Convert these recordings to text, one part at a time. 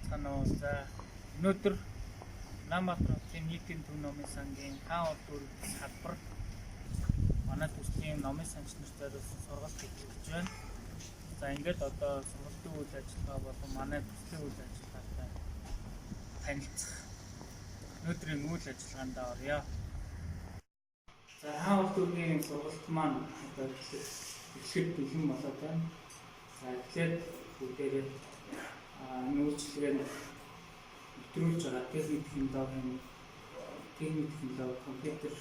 Байцгаана уу? За, өнөөдөр Улаанбаатар хотын нийтийн төв номын сангийн хаан улд дүүрэг салбар манай төслийн номын санч нарт зориулсан сургалт эхлэх гэж байна. За, ингээд одоо сургалтын үйл ажиллагаа болон манай төслийн үйл ажиллагаатай танилцах өнөөдрийн үйл ажиллагаанд оръё. За, хаан улд дүүргийн сургалт маань одоо эхлэхэд бэлэн болоод байна. За, эхлээд бүгдээрээ энэ үйлчилгээнд нэвтрүүлж байгаа техник технологи компьютер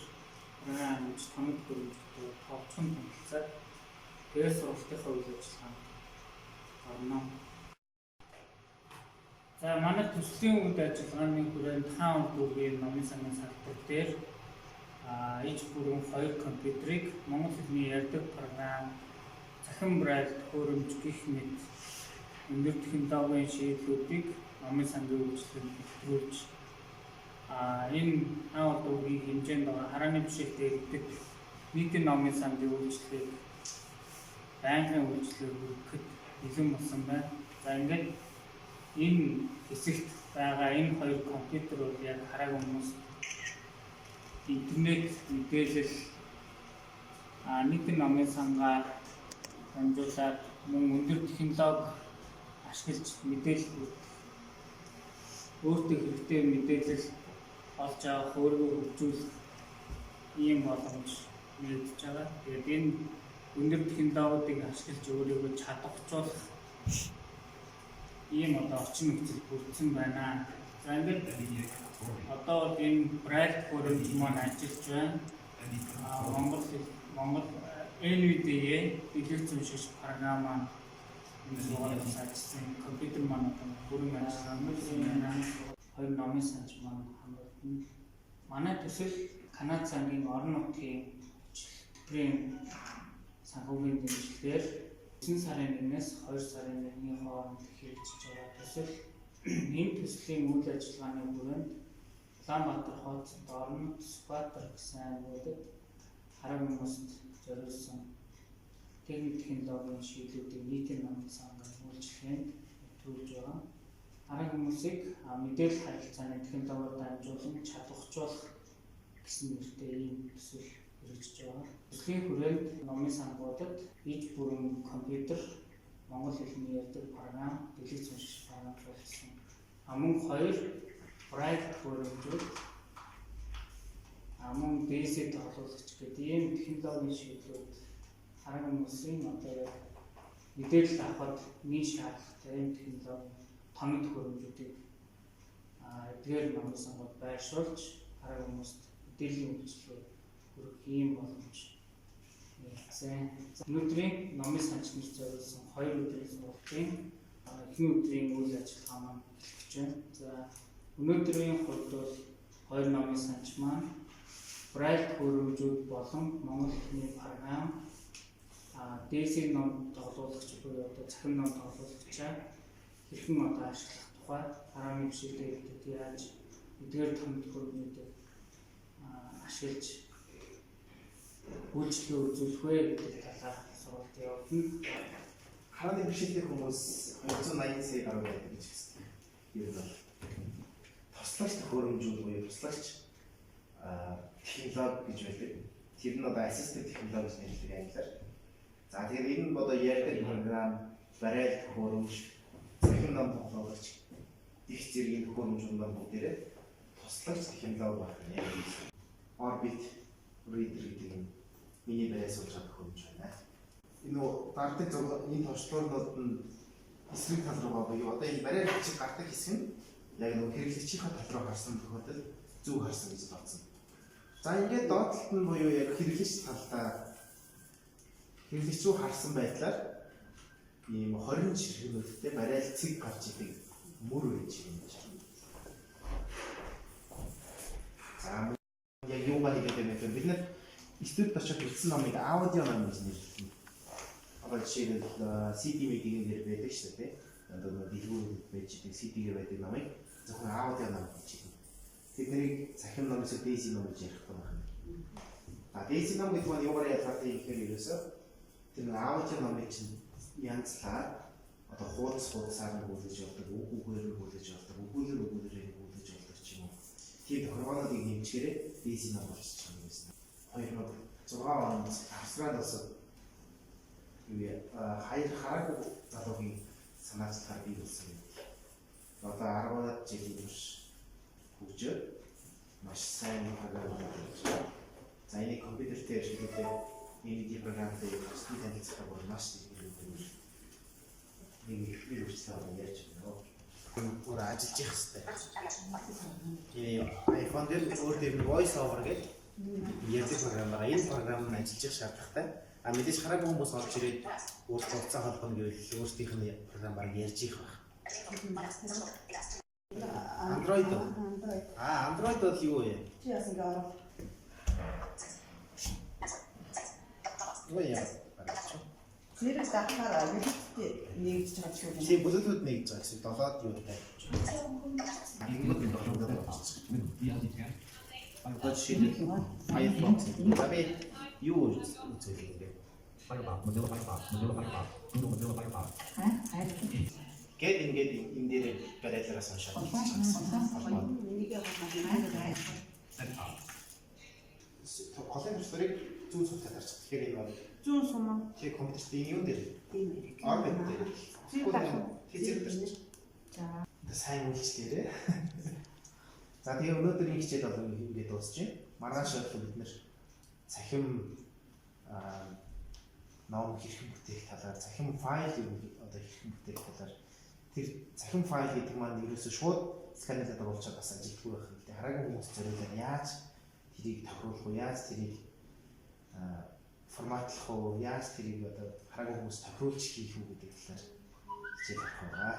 програм гэж томог хөрөмжтэй товчхон танилцаад, тэгээд сургалтынхаа үйл ажиллагаанд орно. За, манай төслийн үйл ажиллагааны хүрээнд хаан улд дүүргийн номын сангийн салбар дээр иж бүрэн хоёр компьютерийг монгол хэлний ярьдаг програм, цахим брайль төхөөрөмж гэх мэт өндөр технологийн шийдлүүдийг номын сангийн үйлчилгээнд нэвтрүүлж, энэ хаан улд дүүргийн хэмжээнд байгаа харааны бишрэлтэй иргэдэд нийтийн номын сангийн үйлчилгээг, байнгын үйлчилгээг хүргэхэд бэлэн болсон байна. За, ингээд энэ хэсэгт байгаа энэ хоёр компьютер бол яг хараагүй хүмүүст интернет мэдээлэл, нийтийн номын сангаар дамжуулаад, мөн өндөр технологи ашиглаж мэдээлэл бүртгэх, өөртөө хэрэгтэй мэдээлэл олж авах, өөрийгөө хөгжүүлэх ийм боломж нэгдэж байгаа. Тэгээд энэ өндөр технологиудыг ашиглаж өөрийгөө чадваржуулах ийм одоо орчин нөхцөл бүрдсэн байна. За, ингээд одоо бол энэ брайль төхөөрөмж маань ажиллаж байна. Монгол NVDA дэлгэц уншигч програм маань энэ суугаад ажилласан компьютер маань одоо бүрэн ажиллана. Хоёр номын санч маань хамрагдана. Манай төсөл Канад сангийн орон нутгийн төлбөрийн санхүүгийн дэмжлэгээр 9 сарын 1-ээс 2 сарын 1-ний хооронд хэрэгжиж байгаа төсөл. Энэ төслийн үйл ажиллагааны хүрээнд Улаанбаатар хот, Дорнод, Сүхбаатар гэсэн аймагуудад хараагүй хүмүүст зориулсан техник технологийн шийдлүүдийг нийтийн номын сангийн үйлчилгээнд нэвтрүүлж байгаа. Хараагүй хүмүүсийг мэдээлэл харилцааны технологиор дамжуулан чадваржуулах гэсэн нэртэй ийм төсөл хэрэгжиж байгаа. Төслийн хүрээнд номын сангуудад иж бүрэн компьютер, монгол хэлний ярьдаг програм, дэлгэц уншигч програм суулгасан. Мөн хоёр брайль төхөөрөмжүүд, мөн DAISY тоглуулагч гэдэг ийм технологийн шийдлүүд хараагүй хүмүүсийн одоо яг мэдээлэл авахад нэг шаардлагатай ийм технологи тоног төхөөрөмжүүдийг эдгээр номын сангууд байршуулж, хараагүй хүмүүст мэдээллийн үйлчилгээ хүргэх ийм боломж нэгдсэн. Өнөөдрийн номын санч нарт зориулсан 2 өдрийн сургалтын эхний өдрийн үйл ажиллагаа маань эхлэх гэж байна. За, өнөөдрийн хувьд бол хоёр номын санч маань брайль төхөөрөмжүүд болон монгол хэлний програм, DAISY ном тоглуулагч буюу одоо цахим ном тоглуулагчаа хэрхэн одоо ашиглах тухай, харааны бишрэлтэй иргэдэд яаж эдгээр том төхөөрөмжүүдийг ашиглаж үйлчилгээ үзүүлэх вэ гэдэг талаар сургалт явагдана. Харааны бишрэлтэй хүмүүс 280 сая гаруй байдаг гэж хэлсэн. Ер нь бол туслагч төхөөрөмжүүд буюу туслагч технологи гэж байдаг. Тэр нь одоо assistive технологи гэж нэрлэдэг англиар. За, тэгэхээр энэ нь одоо ярьдаг програм, брайль төхөөрөмж, цахим ном тоглуулагч их зэргийн төхөөрөмжүүд маань бүгдээрээ туслагч технологи байна. Orbit Reader гэдэг юм миний барай суулж байгаа төхөөрөмж байна. Энэ нөө гардаг зураг, энэ товчлуурнууд нь эсрэг тал руугаа буюу одоо энэ барай бичиг гардаг хэсэг нь яг нөгөө хэрэглэгчийнхаа тал руу харсан тохиолдолд зөв харсан гэж тооцно. За, ингээд доод талд нь буюу яг хэрэглэгч талдаа, хэрэглэгч рүү харсан байдлаар ийм 20 ширхэгнүүдтэй барайл цэг гарч идэг мөр байж юм байна. За, яг юугаар хийгээд байна гэхээр бид нар студид очиод бичсэн номыг аудио ном гэж нэрлэдэг. Одоо жишээлбэл CD мэдийн дээр байдаг шүү дээ. Одоо нөгөө дэлгүүрүүд байж идэг CD-гээр байдаг номыг зөвхөн аудио ном гэж хэлнэ. Тэд нарыг цахим ном эсвэл DAISY ном гэж ярих байна. А DAISY ном гэдэг нь юугаар ялгаатай юм гэхээр ерөөсөө тэр нэг аудио номыг чинь янзлаад Одоо хуудас хуудасаар нь гүйлгэж болдог, үг үгээр нь гүйлгэж болдог, өгүүлэр өгүүлрээр нь гүйлгэж болдог ч юм уу. Тийм тохиргоонуудыг нэмчихээрээ DAISY ном болчихж байгаа юм байна. 2006 онд Австрали улсад юу яа хоёр хараагүй залуугийн санаачлахаар бий болсон юм. Одоо 10 жилийн турш хөгжөөд маш сайн програм болж байна. За, энийг компьютер дээр шилжүүлээд энэ програм дээр бусдын танилцахаар бүр маш их нэг нэг хүчтэй ярьж байна. Өөр ажиллаж явах хэрэгтэй. Энэ iPhone дээр өөр дээр нь voice over гэдэг ярьдаг програм байгаа. Энэ програм нь ажиллаж явах шаардлагатай. А мэдээж хараагүй хүмүүс орж ирээд өөрсдөө утсаа холбоно гэвэл өөрсдийнх нь програмаар ярьж их байх. Android. Android. А, Android бол юу вэ? Чи яасан гээ оров. Юу яа? Зэрэг дахаар Bluetooth нэгж байгаа шүү дээ. Тийм, Bluetooth нэгж байгаа гэсэн долоод юутай. Ингэдэг долоод болчих. Одоо жишээлбэл Firefox. За, би юу үзүүлэх юм бэ? Гээд ингээд энэ дээр бариалаараас уншаад холбоод. Энийг холбоо. Голын төвчлөрийг зүүн сумтай тарчих. Тэгэхээр энэ бол Зүүн сум уу? тий, компьютерт энэ юун дээр? Тийм ээ. Orbit дээр. Зэрэг дарах уу? Тий, зэрэг дарчих. За. Сайн үйлчлээрэй. За, тэгээ өнөөдрийн хичээл бол ингээд дуусч байна. Маргааш бол бид нэр цахим ном хэрхэн бүтээх талаар, цахим файл одоо хэрхэн бүтээх талаар, тэр цахим файл гэдэг маань ерөөсөө шууд сканерлаад оруулчихад бас ажилтгүй байх юм л дээ. Хараагүй хүмүүс зориулаад яаж тэрийг тохируулах уу, яаж тэрийг форматлах уу, яаж тэрийг одоо хараагүй хүмүүс тохируулж хийх үү гэдэг талаар хичээл авах байгаа.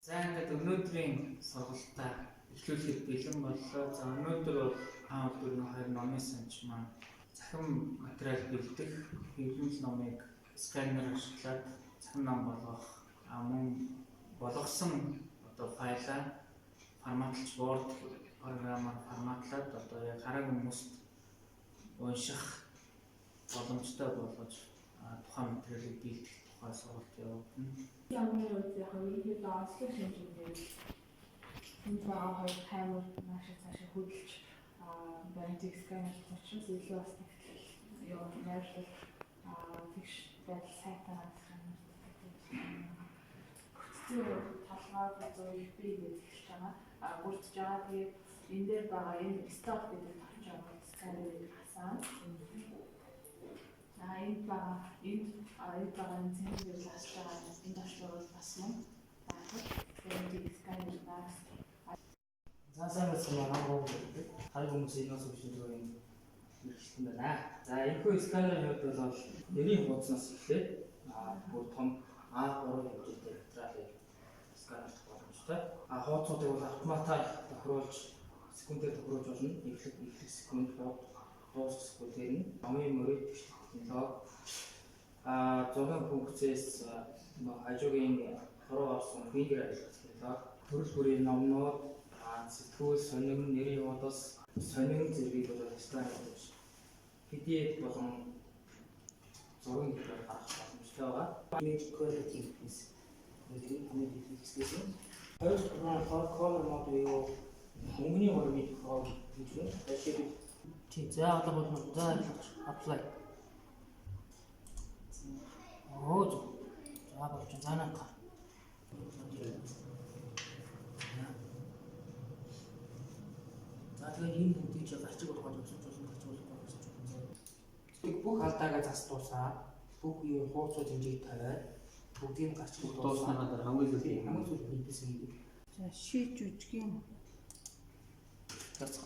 За, ингээд өнөөдрийн сургалтаа эхлүүлэхэд бэлэн боллоо. За, өнөөдөр бол хаан улдүрний хоёр номын санч маань цахим материал бэлдэх, хэвлэмэл номыг сканер ашиглаад цахим ном болгох, мөн болгосон одоо файлаа форматлж, Word програмаар форматлаад одоо яг хараагүй хүмүүст унших боломжтой болгож тухайн материалыг бэлдэх тухай сургалт явагдана. Ямар үед яг ерөнхийдөө онцлог шинжүүгээр энд байгаа хоёр таймер наашаа цаашаа хөдөлж баримтыг сканерлах учраас илүү бас тэгтэл юу найрлал тэгш байдал сайтар хандах юм. Бүтцийн толгой зөө би гэж эхэлж байгаа. Бүрдэж байгаа. Тэгээд энэ дээр байгаа энэ stop гэдэг товчоо бол сканерыг хасаа. Энд байгаа энд энд байгаа энэ цэнхэр ласлж байгаа энэ товчлуур бол бас мөн. Тэгээд сканер наас. За, сайн байцгаана уу, намайг гэдэг. Хараг хүмүүс энэ бас өгч байгаа юм хэрэгжсэн байна. За, энэхүү сканерын хувьд бол нэрийн хуудаснаас эхлээд бүр том A3 хэмжээтэй материалыг сканерлах боломжтой. Хуудсуудыг бол автоматар тохируулж, секундээр тохируулж болно. Эхлэх эхлэх секунд, дуусах секундээр нь номын мөрийг тэгшлэх технологи, зургийн функцээс хажуугийн хуруу орсон фингер ажиллах технологи, төрөл бүрийн номнууд, сэтгүүл, сонин, нэрийн хуудас, сонин зэргийг бол сканерлаж PDF болон зургийн хэлбэрээр гаргах боломжтой байгаа. Image quality гэдгээс өнөөдрийн хамгийн дээд хэсгээс нь. Хоёр дахь програм болохоор color mode буюу мөнгөний гурвын тохиолдол гэж байна. Жишээлбэл Тий, за, одоо болно. За, apply. Оо, зөв. За, болж байна. За, наа. За, тэгээд энэ бүгдийг чи гарчиг болгоод явуулж болно, гарчиг болохгүй болсон ч болно. Тэг бүх алдаагаа зас дуусаад бүх юм хуудсууд хэмжээг тавиад бүгдийг гарчиг дууснагаа дараа хамгийн сүүлийн хамгийн сүүлийн хийсэн гэдэг. За, шийч үжгийн Зацх.